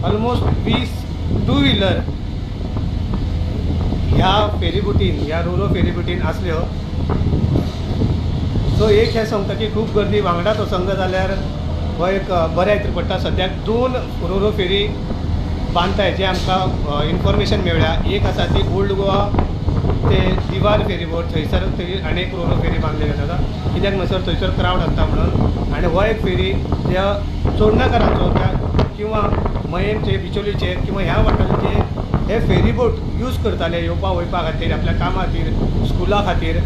Almost 20 two wheeler ह्या फेरीबोटीन, ह्या रोरो फेरीबोटीन आसल्यो। सो एक हें सांगता की खूब गर्दी वांगडाच वचंक जाल्यार हो एक बऱ्या हितूर पडटा। सद्याक 2 रोरो फेरी बांदताय जे आमकां इन्फॉर्मेशन मेळ्ळ्या। एक आसा ती ओल्ड गोवा ते दिवार फेरीबोट, थंयसर थंय आनी एक रोरो फेरी बांदलेली आसा, कित्याक म्हणसर थंयसर क्रावड आसता म्हणून। आनी हो एक फेरी ज्या चोडणाकारांचो त्या किंवा मयेमचे, बिचोलीचे किंवा ह्या वाठाराचे हे फेरीबोट यूज करताले येवपा वयपा खातीर, आपल्या कामा खातीर, स्कुला खातीर।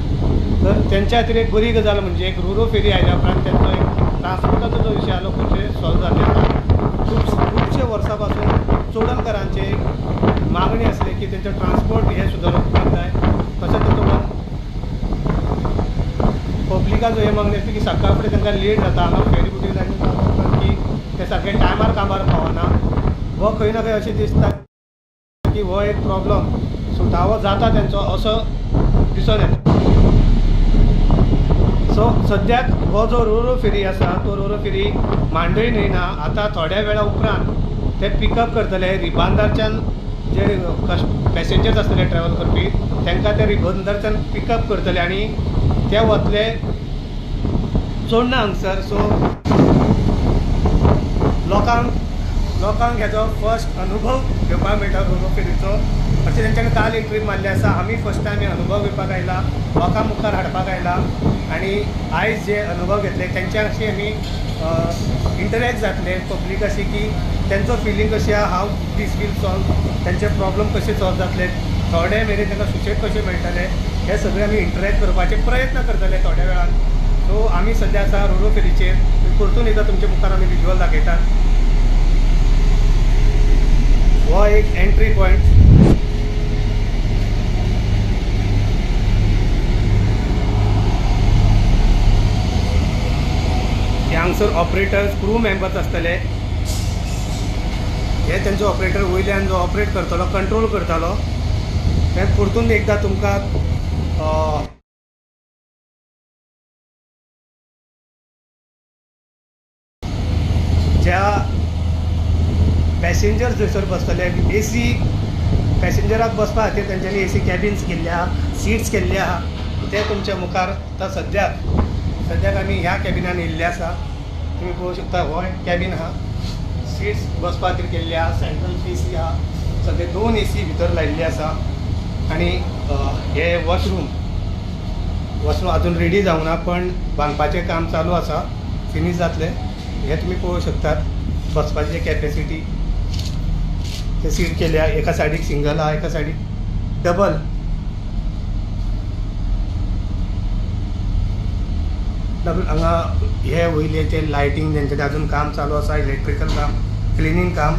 तर तेंच्या खातीर एक बरी गजाल म्हणजे एक रोरो फेरी आयल्या उपरांत तेंचो एक ट्रान्सपोर्टाचो जो विशय आसलो खुबशे सॉल्व जाल्ले आसा। खुबशे वर्सां पासून चोडणकारांचे मागणी आसली की तेंचो ट्रान्सपोर्ट हे सुदारपाक जाय। तशेंच तातूंत पब्लिकाचो हे मागणी आसली की सकाळ फुडें तांकां लेट जाता, हांगा फेरीबोटीर जायना की ते सारके टायमार कामार पावना। हो खंय ना खंय अशें दिसता की हो एक प्रॉब्लम सुटावो जाता तेंचो असो दिसून येता। सो सद्याक हो जो रोरो फेरी आसा तो रोरो फेरी मांडय न्हय ना, आतां थोड्या वेळा उपरांत ते पिकअप करतले रिबांदारच्यान जे पॅसेंजर्स आसतले ट्रॅवल करपी तांकां ते रिबंदारच्यान पिकअप करतले आनी ते वतले चोडणा हांगसर। सो लोकांक हेजो फर्स्ट अनुभव घेवपाक मेळटा रोरो फेरीचो। अशें तेंच्यांनी काल एक ट्रीप मारली आसा, आमी फर्स्ट टायम हे अनुभव घेवपाक आयला, लोकां मुखार हाडपाक आयला आनी आयज जे अनुभव घेतले तेंच्याशी आमी इंटरॅक्ट जातले पब्लिकाशी की तेंचो फिलींग कशी आहा, हाव दीस will solve, तेंचे प्रॉब्लम कशे सॉल्व जातले, थोडे मेरेन तांकां सुशेग कशें मेळटले, हे सगळे आमी इंटरॅक्ट करपाचे प्रयत्न करतले थोड्या वेळान। सो आमी सद्या आसा रोरो फेरीचेर, परतून एकदां तुमच्या मुखार आमी विज्युअल दाखयतात। हो एक एंट्री पॉयंट, हांगसर ऑपरेटर्स क्रू मेंबर्स आसतले, हे तेंचो ऑपरेटर वयल्यान जो ऑपरेट करतलो, कंट्रोल करतलो। ते परतून एकदां तुमकां ज्या पॅसेंजर्स थंयसर बसतले एसी पॅसेंजराक बसपा खातीर तेंच्यांनी एसी कॅबिन्स केल्ले आहा, सिट्स केल्ले आहा, ते तुमच्या मुखार आतां सद्याक आमी ह्या कॅबिनान येयल्ले आसा। तुमी पळोवंक शकता हो कॅबीन आहा, सिट्स बसपा खातीर केल्ले आहा, सेंट्रल एसी आहा, सद्या 2 एसी भितर लायिल्ले आसा आनी हे वॉशरूम अजून रेडी जावंक ना, पण बांदपाचें काम चालू आसा, फिनीश जातलें। हे तुमी पळोवंक शकतात बसपाची कॅपेसिटी, ते सीट केल्या, एका सायडीक सिंगल आहा, एका सायडीक डबल। हांगा हे वयले ते लायटींग तेंचें तें अजून काम चालू आसा, इलेक्ट्रिकल काम, क्लिनींग काम।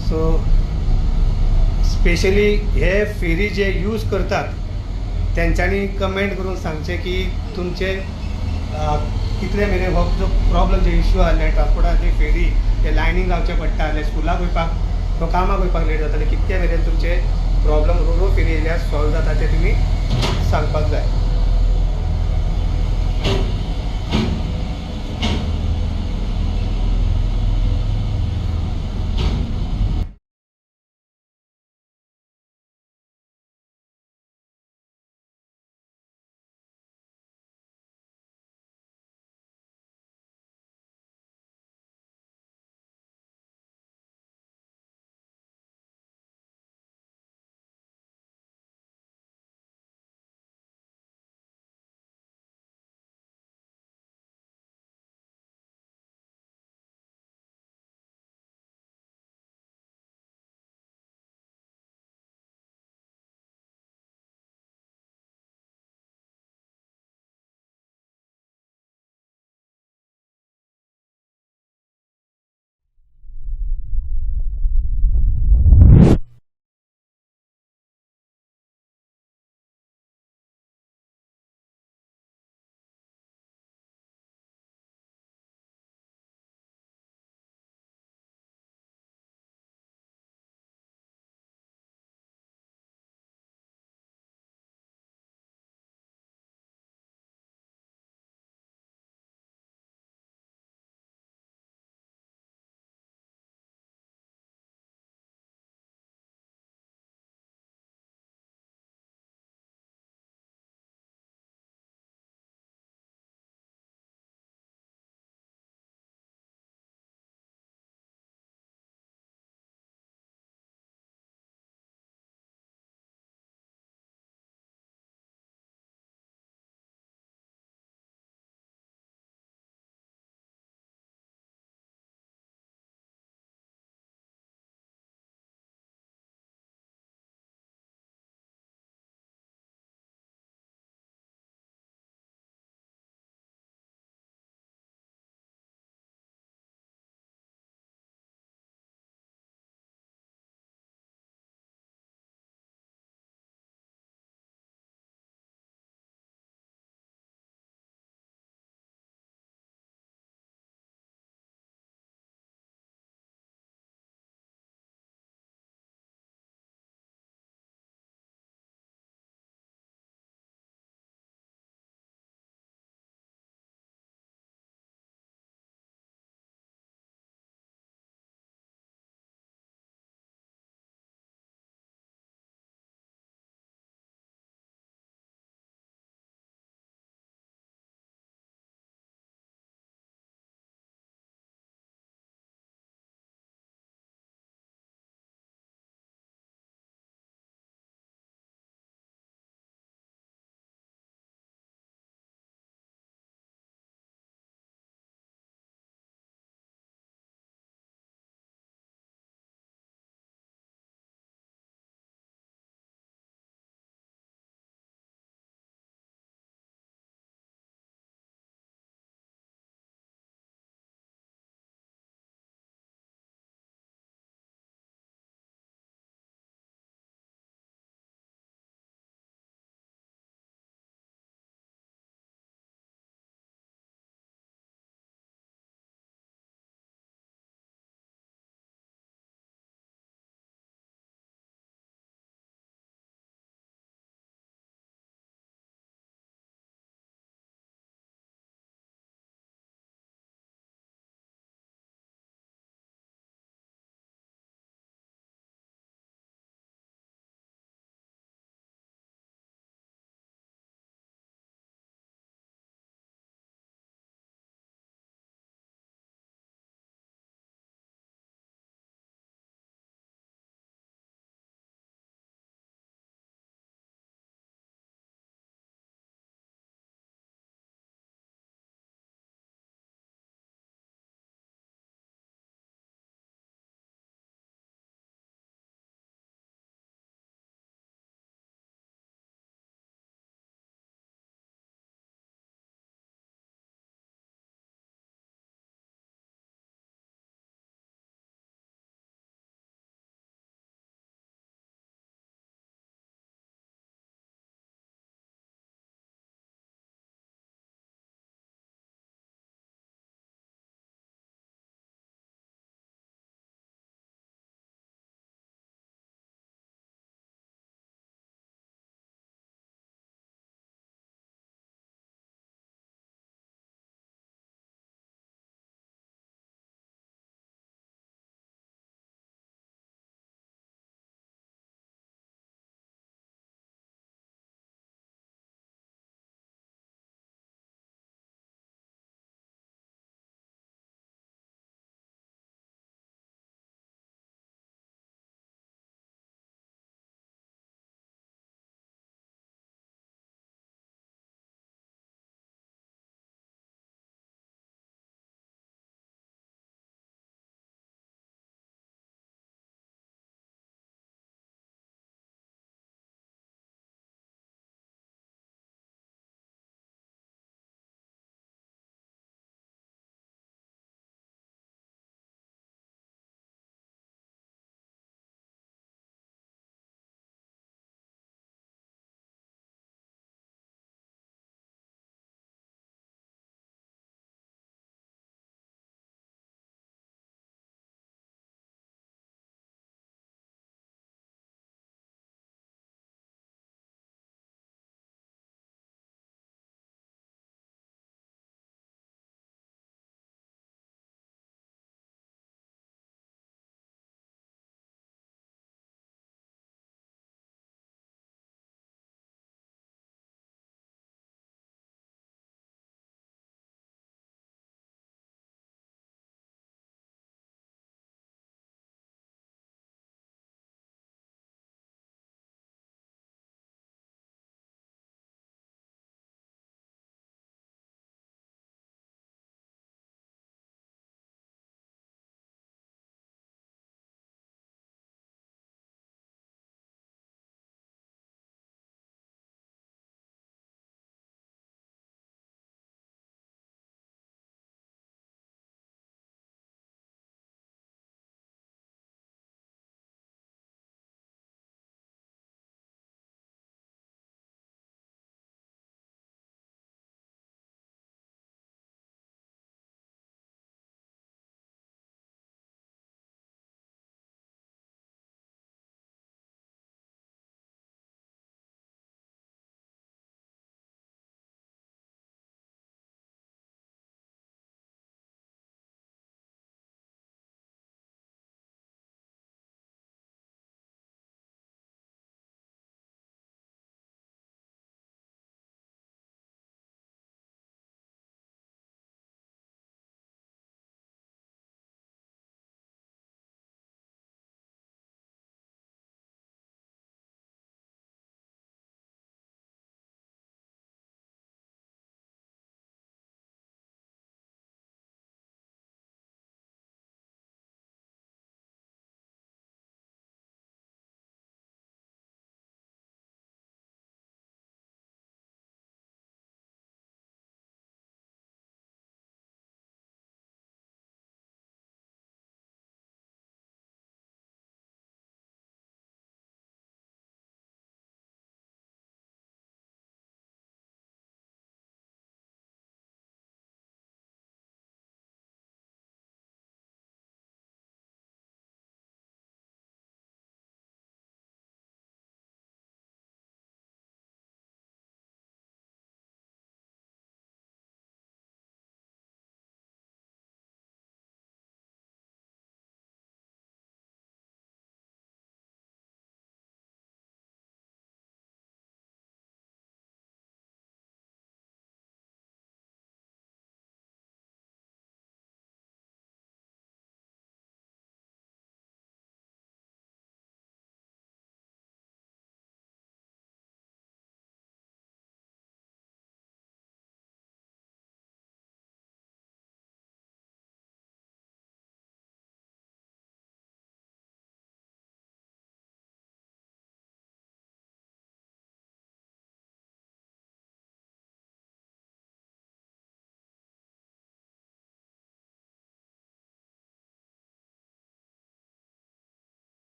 सो स्पेशली हे फेरी जे यूज करतात तेंच्यांनी कमेंट करून सांगचें की तुमचे कितले मेरेन हो जो प्रॉब्लम जे इश्यू आहले ट्रान्सपोर्टाचे फेरी ते लायनींग रावचें पडटा आहलें, स्कुलाक वयपाक तो कामाक वयपाक लेट जातालें, कितके मेरेन तुमचे प्रॉब्लम रोरो फेरी येयल्यार सॉल्व जाता ते तुमी सांगपाक जाय।